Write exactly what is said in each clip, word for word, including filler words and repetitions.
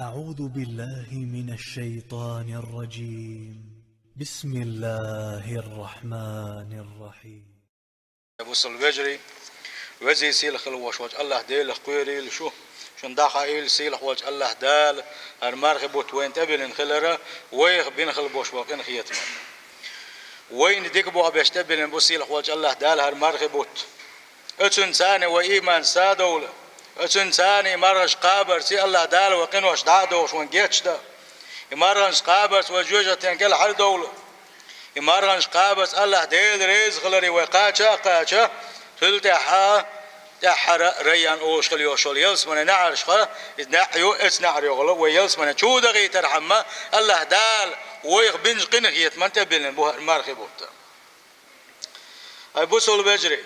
أعوذ بالله من الشيطان الرجيم. بسم الله الرحمن الرحيم. Бусалба вежарий, везий сийлахь хила волуш волчу АллахӀ-Делах кхоьрийла шу, шуна дӀахаийла сийлахь волчу АллахӀ-Дала хӀара мархи бутт вайна тӀебиллина хилар, вайх бина хила болуш болу къинхетаман. Вайна дика бохьабеш тӀебиллина бу сийлахь волчу АллахӀ-Дала хӀара мархи бутт. Оцуьнца вай ийман садовла, оцуьнца и марханаш кхабарца АллахӀ-Дала вай къинош дӀа а дохуш вайна гечдан. И марханаш кхабарца вай жоьжахатин кӀелхьардовла. И марханаш кхабарца АллахӀ-Дела реза хиларе вай кхача а кхача, цул тӀаьхьа, тӀаьххьара Райян олуш хила йолуш йолу ялсаманин неӀаршха, иза неӀ ю, эцу неӀарехула вай ялсамани чу дахийтархьама, АллахӀ-Дала вайх бинчу къинхетаман тӀебиллина бу хӀара мархи бутт. Ай, бусалба вежарий,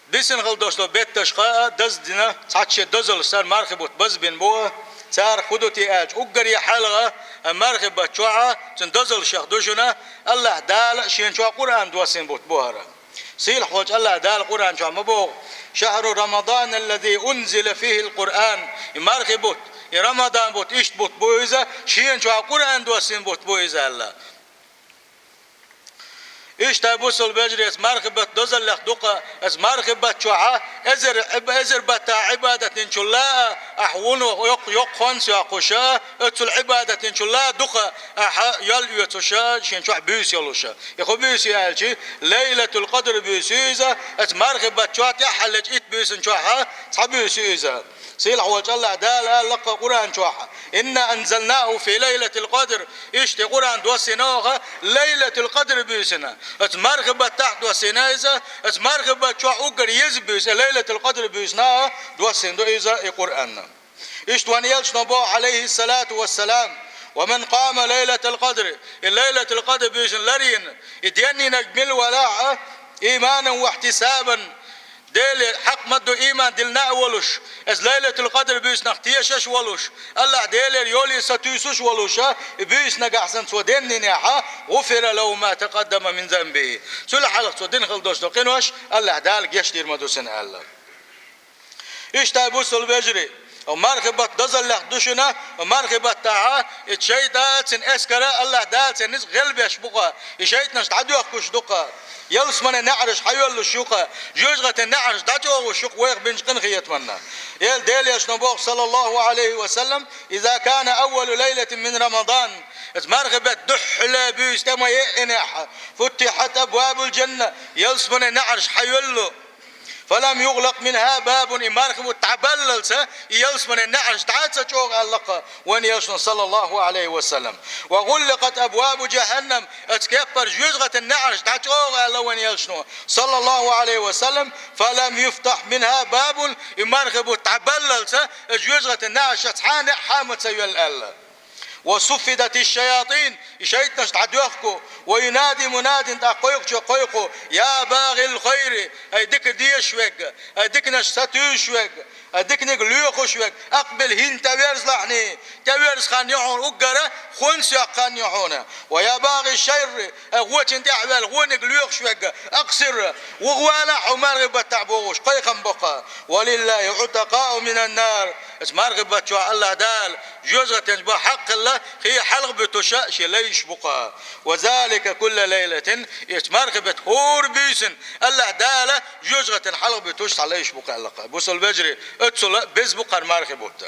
бисина хила долуш долу бетташха а даздина, цхьацца шен дозаллаш санна мархи бутт базбина бу, царах хӀун ду те аьлча, уггаре хьалха, ай, мархи бутт чохь а цуьнан дозаллашех ду шуна, АллахӀ-Дала шен чохь Къуръан доссийна бутт бу хӀара. Сийлахь волчу АллахӀ-Дала Къуръан чохь ма боху: «Шахьру Рамадан аллази унзила фихил Къуръан». И мархи бутт, и Рамадан бутт иштта бутт бу иза, шен чохь Къуръан доссийна бутт бу иза аьлла. Иштта, бусалба вежарий, оцу мархи баттан дозаллех ду-кха, оцу мархи баттан чохь а эзар, эзар баттахь Ӏибадат динчул а ахь вуно йоккха, йоккха хӀонс йоккхуш а, оццул Ӏибадат динчул а ду-кха ахь йол оьцуш а, шен чохь буьйса йолуш а. И хӀун буьйса ю аьлча, Лайлатул-Къадр буьйса ю иза, оцу мархи баттан чохь тӀаьххьарлечу итт буьйсанна чохь а цхьа буьйса ю иза. Сийлахь волчу АллахӀ-Дала аьлла-кха Къуръан чохь: «Инна анзалнаху фи лайлатил къадр». Иштта Къуръан доссийна оха Лайлатул-Къадр буьйсина. Оцу мархи баттахь доссийна иза, оцу мархи баттан чохь уггар еза буьйса, Лайлатул-Къадр буьйсина а доссийна ду иза и Къуръан. Иштта вайн элчано боху, Ӏалайхиссалату вассалам: «Ва ман къама лайлатал къадри», и Лайлатул-Къадр буьйсина ларйина, и деннинарг мила валахь а, иманан ва ихьтисабан, Деле хьакъ ма-дду ийман диллина а волуш, иза Лайлатул-Къадр буьйсанах тешаш а волуш, АллахӀ-Делера йоле сатуьйсуш а волуш, и буьйса нагахь санна цо деннинехь а, «гӀуфира лаху ма такъаддама мин занбихи». Цул хьалха цо дина хила долуш долу къинош АллахӀ-Дала гечдийр ма ду цунна аьлла. Иштта, бусалба вежарий, мархи баттан дозаллех ду шуна, мархи баттахь а, и шайтӀа, цуьнан эскара АллахӀ-Дала церан ницкъ гӀелбеш бу-кха, и шайтӀанаш дӀадоьхкуш ду-кха, ялсаманин неӀарш хьайоьллуш ю-кха, жоьжахатин неӀарш дӀачӀогӀуш ю-кха вайх бинчу къинхетаманна. Эла Делан элчано боху, саллаллаху Ӏалайхи ва саллам: «Иза кана аввалу лайлатин мин Рамадан». Иза мархи беттан дуьххьара буьйса тӀе ма еъинехь, футтихьат абвабул жанна, ялсаманин неӀарш хьайоьллу. «Фалам югълакъ минха бабун», и мархи бутт дӀабаллалца, и ялсаманин неӀарш дӀа а ца чӀогӀу аьлла-кха вайн элчано, саллаллаху Ӏалайхи ва саллам. «Ва гӀулликъат абвабу жахӀаннам», оцу кеппара жоьжахатин неӀарш дӀачӀогӀу аьлла вайн элчано, саллаллаху Ӏалайхи ва саллам. «Фалам юфтахь минха бабун», и мархи бутт дӀабаллалца, оцу жоьжахатин неӀаршах цхьа а неӀ хьа ма ца йоьллу аьлла. «Ва суффидати шшаятин», и шайтӀанаш дӀадоьхку, «ва юнади мунадин», тӀаккха кхойкхучо кхойкху: «Я багӀил хайри», ай дика дезаш верг, ай диканаш сатуьйсуш верг, ай диканиг лоьхуш верг, «акъбил», хӀинца тӀеверзалахь, тӀеверза хан ю хьуна уггара, хӀонс йоккха хан ю хьуна. «Ва я багӀи шшарри», ай гӀочун тӀехь а ваьлла, гӀониг лоьхуш верг, «акъсир», вухавалахь хьо мархи баттахь бохуш, кхайкхам бу-кха. «Ва лиллахи Ӏутакъау минан нар», оцу мархи баттан чохь АллахӀ-Дала жоьжахатин чу бан хьакъ хилла, хи хьалха буьтуш шен лайш бу-кха. «Ва залика кулла лайлатин», оцу мархи беттан хӀора буьйсанна АллахӀ-Дала жоьжахатин хьалха буьтуш цхьа лайш бу-кха аьлла-кха. Бусалба вежарий, оццул беза бу-кха хӀара мархи бутт.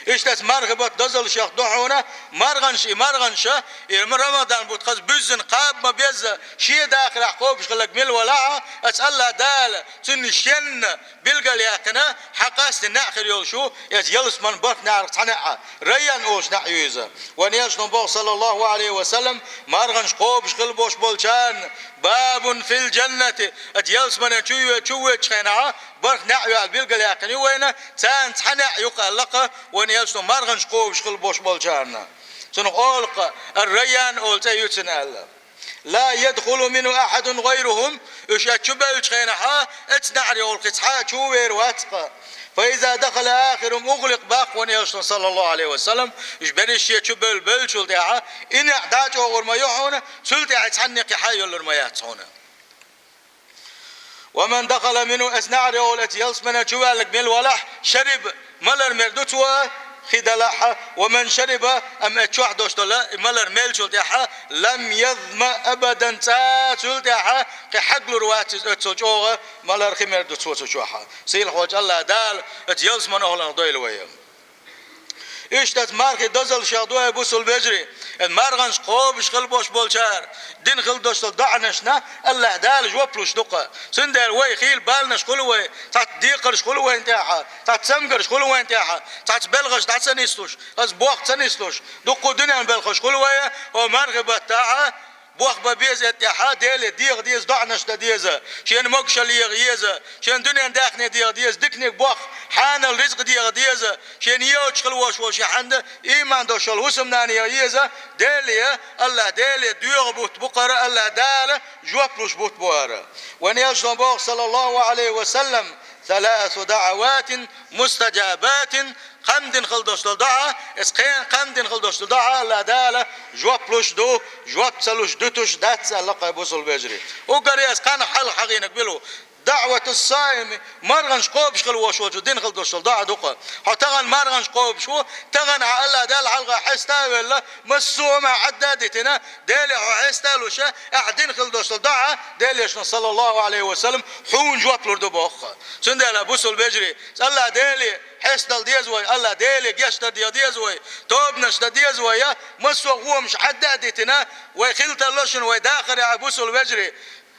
Иштта оцу мархи баттан дозаллашех ду хьуна марханаш, и марханаш, и Рамадан бутт хаза буьззина кхаба ма-безза, шен дахарехь кхобуш хилларг мила валахь а, оцу АллахӀ-Дала цунна шенна билгалъяьккхина, хьан къаьсттина неӀ хир йолуш ю, иза ялсаманин бархӀ неӀарх цхьа неӀ, Райян олуш неӀ ю иза. Вайн элчано боху, саллаллаху Ӏалайхи ва саллам: «Марханаш кхобуш хила болуш болчарна бабун фил жаннати», оцу ялсамане чу ве-, чу воьдучу хенахь бархӀ неӀ ю аьлла билгалъяьккхина ю вайна, царна цхьа неӀ ю-кха аьлла-кха вайн элчано марханаш кхобуш хила болуш болчарна. Цунах олу-кха, ар-Райян олу цӀе ю цуьнан аьлла. «Ла ядхулу минху ахьадун гӀайрухум», уьш оцу чу бевллачу хенахь а, оцу неӀарехула кхин цхьа а чу вер вац-кха. «Фа иза дахала ахирухум угӀликъ», боху вайн элчано, саллаллаху Ӏалайхи ва саллам, уьш берриш шен чу бевлла бевллачул тӀаьхьа, и неӀ дӀачӀогӀур ма ю хьуна, цул тӀаьхьа цхьанне кхин хьа а йоьллур ма яц хьуна. «Ва ман дахала минху», оцу неӀарехула оцу ялсамане чу ваьлларг мила валахь, «шариб», малар мер ду цо, хи далахьа, ва ман шариба, амма чохь дош дола, и малар мелчул тӀаьхьа, лам язма абадан, цӀа цул тӀаьхьа кхин хьаглур вац иза, оццул чӀогӀа малар хи мер ду цо цу чохьа. Сийлахьволчу Аллах Дала оцу ялсаман охӀланах дойла вай. Иштта мархи дозаллашех ду, ай бусул вежарий, марханаш кхобуш хила бош болчара дина хила дош долу доӀанашна Аллах Дала жоп луш ду-кха. Цундела вай хийла баланаш хуьлу вай, цхьацца декхарш хуьлу вайн тӀехьа, цхьацца цамгарш хуьлу вайн тӀехьа, цхьацца белхаш дӀа ца нислуш, аса бох ца нислуш, дуккха дуьненан белхаш хуьлу вай, о мархи баттахьа, бох бан беза эттехьа, Деле деха деза, доӀанаш дан деза, шена могушалла еха еза, шена дуьненан даьхни деха деза, диканиг бох, хьанал ризкъ деха деза, шена йоцуш хила вош волу шен хьанна, ийман дош йолу хӀусамнана еха еза, Деле, Аллах Деле доьха бутт бу-кхара, Аллах Дала жоп луш бутт бу хӀара. Вайн элчано боху, саллаллаху Ӏалайхи ва саллам, «Саласу даӀаватин мустаджабатин», кхам дина хила дош долу доӀа, иза кхин кхам дина хила дош долу доӀа Аллах Дала жоп луш ду, жоп ца луш дуьтуш дац аьлла кхай бусул вежарий. Уггаре аса кхана хьалха хьахийнарг билу, даӀвату ссаими, марханаш кхобуш хила вош волчу дина хила дош долу доӀа ду-кха. Хьо тахана марханаш кхобуш ву, тахана хьан Аллах Дала хьалха хьеста а велла, массо а хӀума хьадда а дитина, Деле хьо хьеста а луша, ахьа дина хила дош долу доӀа, Делешна, саллаллаху Ӏалайхи ва саллам, хьуна жоп лур ду боху-кха. Цундела бусул вежарий, Аллах Деле хьестадала деза вай, Аллах Деле гечдар деха деза вай, тобанаш дан деза вай, я массо а хӀумаш хьадда а дитина, вай хила тарло шуна, вай дахарехьа бусул вежарий.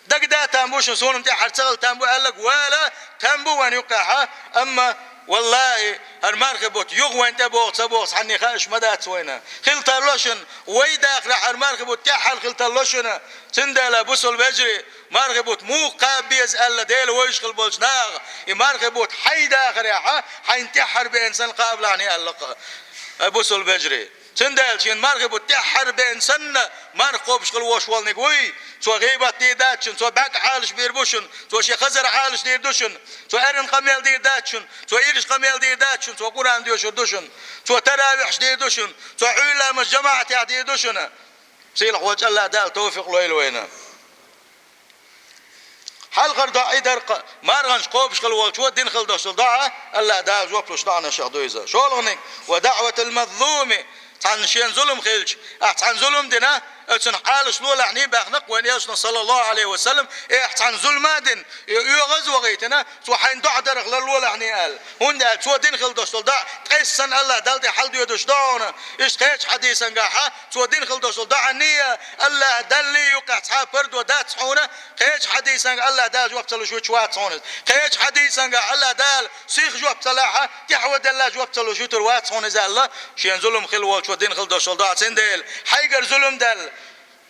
Дагадаа там бу шуна, суна-м тӀаьххьара ца хила там бу аьлларг вала, там бу вайн юккъехьа, амма, валлахӀи, хӀара мархи бутт юха вайн тӀе боху, ца боху, цхьанне хаа ма дац вайна. Хила тарло шуна, вай дахарехь хӀара мархи бутт тӀаьххьара хила тарло шуна. Цундела бусул вежарий, мархи бутт муха кхаба беза аьлла Дела вевзаш хила болчу наха, и мархи бутт хьайн дахарехьа, хьайна тӀаьххьара беана санна кхабалахьний аьлла-кха, ай бусул вежарий. Цундела шена мархи бутт тӀаьххьара беана санна, марха кхобуш хила вош волниг вуй, цо гӀийбат дийр дац шуна, цо бӀаьрг Ӏалаш бийр бу шуна, цо шен хазар Ӏалаш дийр ду шуна, цо аьррина къамел дийр дац шуна, цо ирча къамел дийр дац шуна, цо Къуръан доьшур ду шуна, цо таравихьаш дийр ду шуна, цо Ӏуьйра ламаз жамаӀатехь дийр ду шуна. Сийлахьволчу Аллах Дала тавфикъ лойла вайна. Хьалхара доӀа и дара-кха, марханаш кхобуш хила волчо дина хила дош долу доӀа, Аллах Дала жоп луш доӀанашех ду иза. ШолгӀаниг, ва даӀватул мазлуми, цхьанна шена зулам хилча, ахьа цхьанна зулам дина, оцунна Ӏалаш лолахьний баьхна-кха вайн элчано, саллаллаху Ӏалайхи ва саллам, э, ахьа цхьанна зулма дина, и оьгӀаз вахийтина, цо хьайна доӀа дарах лар лолахьний аьлла. ХӀунда аьлча цо дина хила дош долу доӀа ткъесна санна Аллах Далла тӀе хьаладоьдуш ду хьуна. Иштта кхечу хьадийсангахьа, цо дина хила дош долу доӀанний, Аллах Даллий юккъехь цхьа а пардо дац хьуна, кхечу хьадийсанга Аллах Дала жоп ца луш вуьтуш вац хьуна иза. Кхечу хьадийсанга Аллах Дала сиха жоп ца лахьа, тӀаьхьа ван делла жоп ца луш вуьтур вац хьуна иза аьлла, шена зулам хила волчо дина хила дош долу доӀа цундела. Хьайгара зулам даьлла,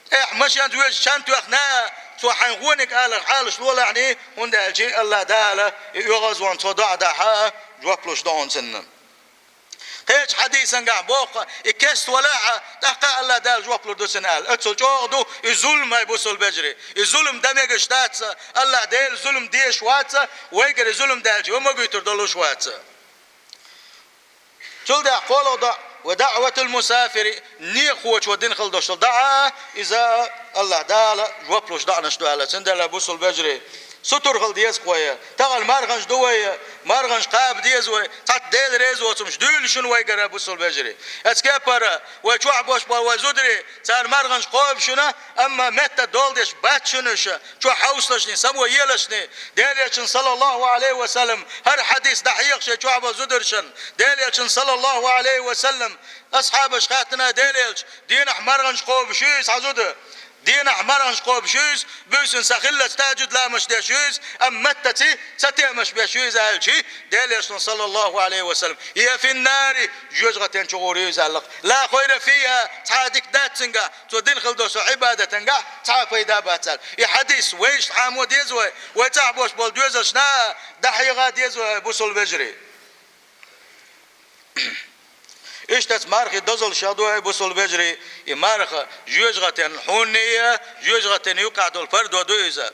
Эхь, машенца веза чан тоьхна, цо хьайн гӀониг алар Ӏалаш лолахьний, хӀунда аьлча Аллах Дала и оьгӀазван цо доӀа дахьа, жоп луш ду хьуна цунна. Кхечу хьадийсангахь боху, и кест валахьа, тӀаккха Аллах Дала жоп лур ду цунна аьлла. Оццул чӀогӀа ду и зулам, ай бусул вежарий. И зулам дан мегаш дац, Аллах Дела зулам дезаш вац, вайгара и зулам даьлча, ва магуьйтур долуш вац. Цул тӀаьхьа кхоалгӀа доӀа, ва даӀватул мусафири, некъахочо дина хила дош долу доӀа, иза Аллах Дала жоп луш доӀанаш ду аьлла. Цундела бусул вежарий, сутур хила деза-кха вай, тахана марханаш ду вай, марханаш кхаба деза вай, цхьацца Дела реза воцурш дуьйла шуна вайгара бусул вежарий. Эцу кепара вай чохь бош болу вай зударий, цара марханаш кхоба шуна, амма метта долу деш бац шуна уьш, чохь хьовсалашний, само елашний, Делан Элчанан, саллаллаху Ӏалайхи ва саллам, хӀара хьадис дӀахьеха шайн чохь болу зударшна. Делан Элчанан, саллаллаху Ӏалайхи ва саллам, асхьабаш хаьттина: «Делан Элча, дийнахь марханаш кхобуш ю иза хьан зуда? Дийнахь марханаш кхобуш ю иза, буьйсанна сан хиллалц тахӀажуд ламазаш деш ю иза, амма меттаций ца темаш беш ю иза», аьлчи, Делан Элчано, саллаллаху Ӏалайхи ва саллам: «ХӀия финнари, жоьжахатен чу гӀур ю иза», аьлла. «Ла хайра фиха, цхьа а дика дац цуьнгахь, цо дина хила долу со Ӏибадатангахь цхьа а пайда бац», аьлла. И хьадис вайшна Ӏамо деза вай, вай цӀахь бош болу доьзалшна а дӀахьеха деза вай, бусул вежарий. Иштта мархи дозаллашех ду, ай бусул вежарий, и марха жоьжахатен хьунний, жоьжахатен юккъехь долу пардо ду иза.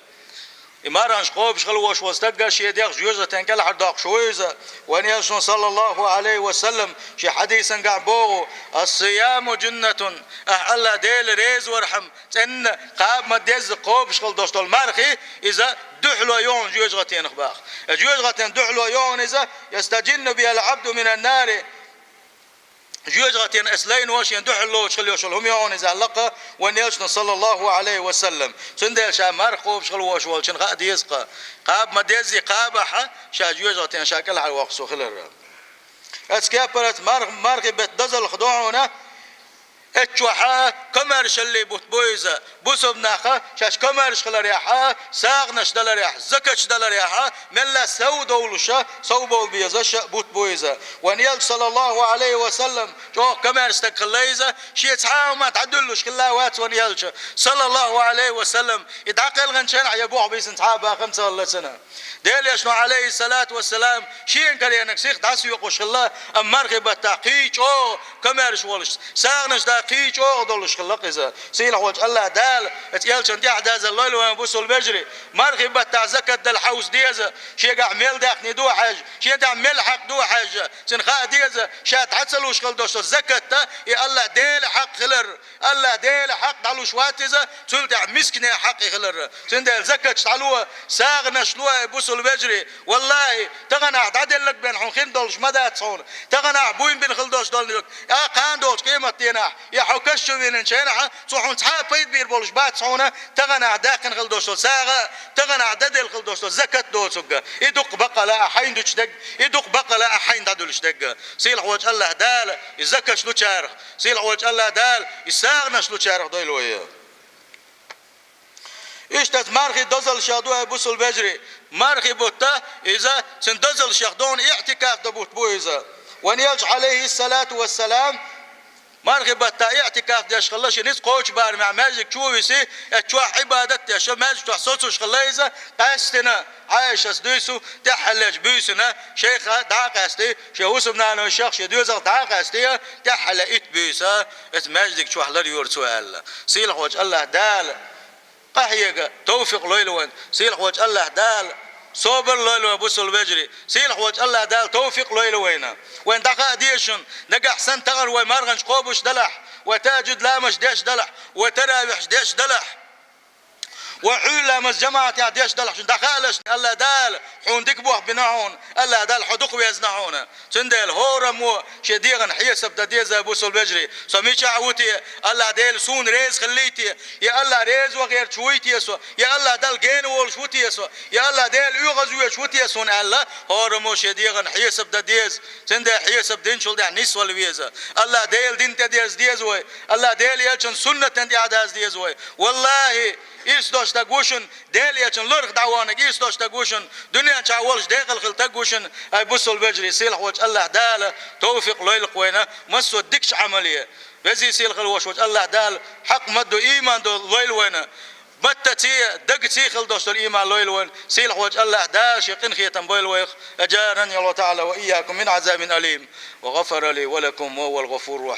И марханаш кхобуш хила вош волу стаг шен дегӀ жоьжахатен кӀелхьардоккхуш ву иза. Вайн Элчано, саллаллаху Ӏалайхи ва саллам, шен хьадийсангахь боху: «Ас-сияму джуннатун», ахь Аллах Дела реза вархьама, цӀенна кхаба ма-дезза кхобуш хила дош долу мархи, иза дуьхьало ю хьуна жоьжахатенах боху. Жоьжахатен дуьхьало ю хьуна иза, «ястаджинну бихал Ӏабду минан-нари». жоьжахатена эца лайно шена дуьхьал лоцуш хила йиш йолу хӀума ю хьуна иза аьлла-кх вайн Элчано, саллаллаху Ӏалайхи ва саллам. Цундела ша марха кхобуш хила волуш волчун хаа деза-кх. Кхаба ма-деззара кхабахь, ша жоьжахатена ша кӀелхьарвоккхуш цо хилар. Оцу кеппарца марх-, мархи беттан дозаллех ду хьуна, оцу чохь комаьршаллин бутт бу иза. Бусалба нах шаьш комаьрша хиларехь, сагӀанаш даларехь, закаташ даларехь, мелла сов довлуш, сов бовла безаш бутт бу иза. Вайн Элча, саллаллаху Ӏалайхи ва саллам, чӀогӀа комаьрша стаг хилла иза, шен цхьа а хӀума дӀадуьллуш хилла вац вайн Элча, саллаллаху Ӏалайхи ва саллам. И дӀакхелхинчу хенахь я боху бийсина цхьа а бахам ца хилла цуьнан. Делан Элчано, Ӏалайхиссалату вассалам, шена карийнарг сиха дӀасаоькъуш хилла, амма мархи баттахь кхин а чӀогӀа комаьрша волуш, сагӀанаш дан кхин а чӀогӀа долуш хилла-кх иза. Сийлахьволчу АллахӀ Дала оцу Элчанна тӀаьхьадазалла лойла вайн, бусалба вежарий, мархи баттахь закат дала хьовса деза, шегахь мел даьхни ду хьаьжжа, шен тӀехь мел хьакъ ду хьаьжжа, цунна хаа деза, ша дӀа ца луш хила долуш долу закат а, и АллахӀ Делан хьакъ хилар. АллахӀ Делан хьакъ дӀалуш вац иза, цул тӀаьхьа мисканийн хьакъ и хилар. Цундела закаташ дӀало, сагӀанаш ло, ай бусалба вежарий. Валлахи, таханахь дӀаделларг бен хьуна хир долуш ма дац хьуна. Таханахь буйна бина хила долуш долу, я кхана долчу къематдийнахь, я хьо каш чу винчу хенахь, цо хьуна цхьа а пайда бийр болуш бац хьуна, таханахь даьккхина хила долуш долу сагӀа, таханахь дӀаделла хила долуш долу закат доцург. И дукха баккъала а хьайна дуьтуш дерг, и дукха баккъала а хьайна дӀадуьллуш дерг. Сийлахьволчу АллахӀ Дала и закаташ лучарах, сийлахьволчу АллахӀ Дала и сагӀанаш лучарах дойла вай. Иштта оцу мархи дозаллех ду, ай бусалба вежарий, мархи бутт а иза, цуьнан дозаллех ду хьуна, иӀтикаф дан бутт бу иза. Вайн Элча, Ӏалайхиссалату вассалам, мархи баттахь иӀтикаф деш хилла, шен ницкъ кхочу барамехь маьждиг чу а виси, оцу чохь Ӏибадат а деш, маьждиг чохь соцуш хилла иза, къаьстина, Ӏайшас дуьйцу, тӀаьххьарлечу буьйсанна шайх дӀа а къаьсти, шен хӀусамнанойшах, шен доьзалх дӀа а къаьсти, тӀаьххьарле итт буьйса оцу маьждиг чохь лар йора цо аьлла. Сийлахьволчу АллахӀ Дала къахьега товфикъ лойла вайна, сийлахьволчу АллахӀ Дала собар лойла вайна, бусалба вежарий, сийлахьволчу АллахӀ Дала товфикъ лойла вайна. Вайна дӀахаа деза шуна, нагахь санна тахана вай марханаш кхобуш далахь, вай тахӀажуд ламазаш деш далахь, вай таравихьаш деш далахь, вай Ӏуьйра ламаз жамаӀатехь деш далахь, шуна дӀахаалаш, АллахӀ Дала хьуна дика бохь бина хьуна, АллахӀ Дала хьо дукха везна хьуна. Цундела хӀораммо шен дегӀан хьесап дан деза, бусалба вежарий. Со мичахь ву те, АллахӀ Дела суна реза хиллий те, я АллахӀ реза ван гӀерташ вуй те со, я АллахӀ Далла гена волуш ву те со, я АллахӀ Дела оьгӀазвоьдуш ву те суна аьлла, хӀораммо шен дегӀан хьесап дан деза. Цундела хьесап динчул тӀаьхьа нисвала веза. АллахӀ Делан дин тӀедерза деза вай. АллахӀ Делан Элчан суннатан тӀаьхьадаза деза вай. Валлахи, ирс долуш стаг ву шуна, Делан Элчан ларах дӀаваханарг ирс долуш стаг ву шуна, дуьнен чохь волуш декъала хилла стаг ву шуна, ай бусалба вежарий, сийлахьволчу АллахӀ Дала товфикъ лойла-кх вайна, массо а дикачу Ӏамале. Везий сийлахь волуш волчу АллахӀ Дала хьакъ ма-дду ийман долу лойла вайна, маттаций, дагаций хила долуш долу ийман лойла вайна, сийлахьволчу АллахӀ Дала шен къинхетам бойла вайх, أجارني الله تعالى وإياكم من عذاب أليم وغفر لي ولكم وهو الغفور الرحيم.